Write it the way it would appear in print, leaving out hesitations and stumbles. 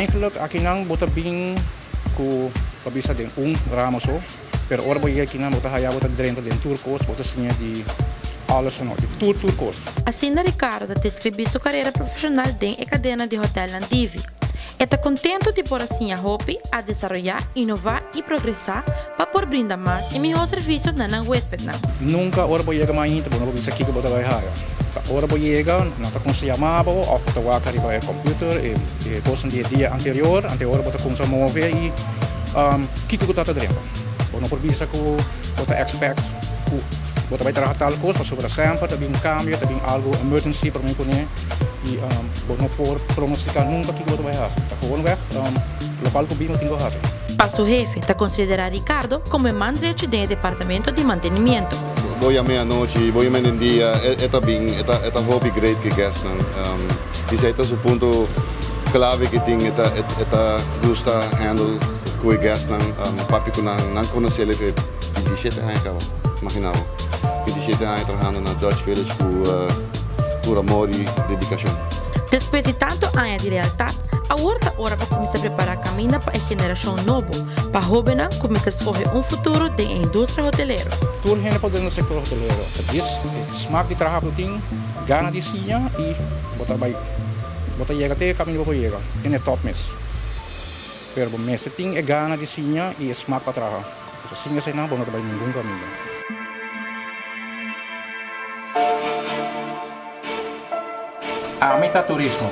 Eigenlijk akinan bo ta bin ku pa bisa den un ramo so, pero ora bo yega akinan bo ta haya bo ta drenta den tur kos, bo ta siña di alles no, di tur tur kos. Asina Ricardo ta deskribí su karera profeshonal den e kadena di hotèlnan Divi. E ta kontentu di por a siña hopi, a desaroyá, inová i progresá pa por brinda mas i mihó servisio na nan huéspednan. Nunka ora bo yega mainta bo no por bisa kiko bo ta bai haya. Ta ora bo yega nan ta kumsa yama bo òf bo ta wak riba e kòmpiuter e kosnan di e dia anterior, ante ora bo ta kumsa move i kiko ku ta ta drenta. Bo no por bisa ku bo ta expect ku bo ta bai traha tal kos pasobra semper ta bin kambio, ta bin algu emergency promé kuné i bo no por pronostica nunka kiko bo ta bai hasi. Ta gewoonweg lokual ku bin bo tin ku hasi. Pa su hefe ta konsiderá Ricardo komo e man drechi den e departamento di mantenimiento. Bo yam'é anochi, bo yam'é den dia, e ta bin, e ta e ta hopi great ku e guestnan. Esei ta su punto klave ku e tin, e ta e ta gusta handle ku e guestnan, papia ku nan, nan konosé el e 27 aña kaba, imagina bo, 27 aña trahando na Dutch Village ku pur amor i dedikashon. Despues di tantu aña di lealtat, awor ta ora pa kuminsá prepará kaminda pa e generashon nobo, pa hóbennan ku mester skohe un futuro den e industria hotelero. Tur hende por den e sektor hotelero. Ta djis e smak di traha bo tin, gana di siña i bo ta bai bo ta yega te e kaminda bo por yega, te na e top mes. Pero bo mester tin e gana di siña i e smak pa traha. Pasobra sin eseinan bo no ta bai ningun kaminda. Ami ta turismo.